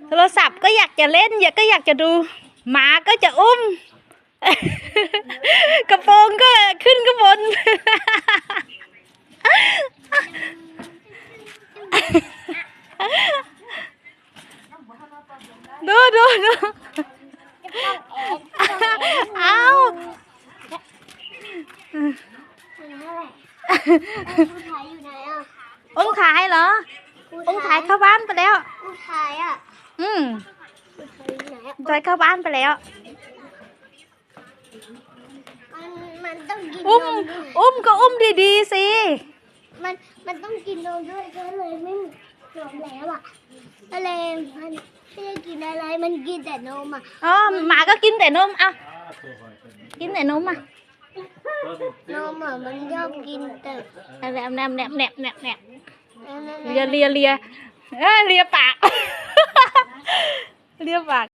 โทรศัพท์ก็อยากจะเล่น ก็อยากจะดู หมาก็จะอุ้ม กระโปรงก็ขึ้นข้างบน ดู ดู ดู เอ้า องค์ไทยเหรอ องค์ไทยเข้าบ้านไปแล้ว องค์ไทยอ่ะ อืม องค์ไทยอยู่ไหนอ่ะ องค์ไทยเข้าบ้านไปแล้ว มัน มันต้องกิน อุ้ม นมด้วย อุ้มก็อุ้มดีๆ สิ มัน มันต้องกินนมด้วย ก็เลยไม่มีนมแล้วอ่ะ ก็เลยมันไม่ได้กินอะไร มันกินแต่นมอ่ะ อ๋อ หมาก็กินแต่นม อ่ะ กินแต่นมอ่ะ นมอ่ะ มันชอบกินแต่ แนบ แนบ แนบ แนบ แนบ แนบ เลีย เลีย เลีย เอ้ย เลียปาก เลียปาก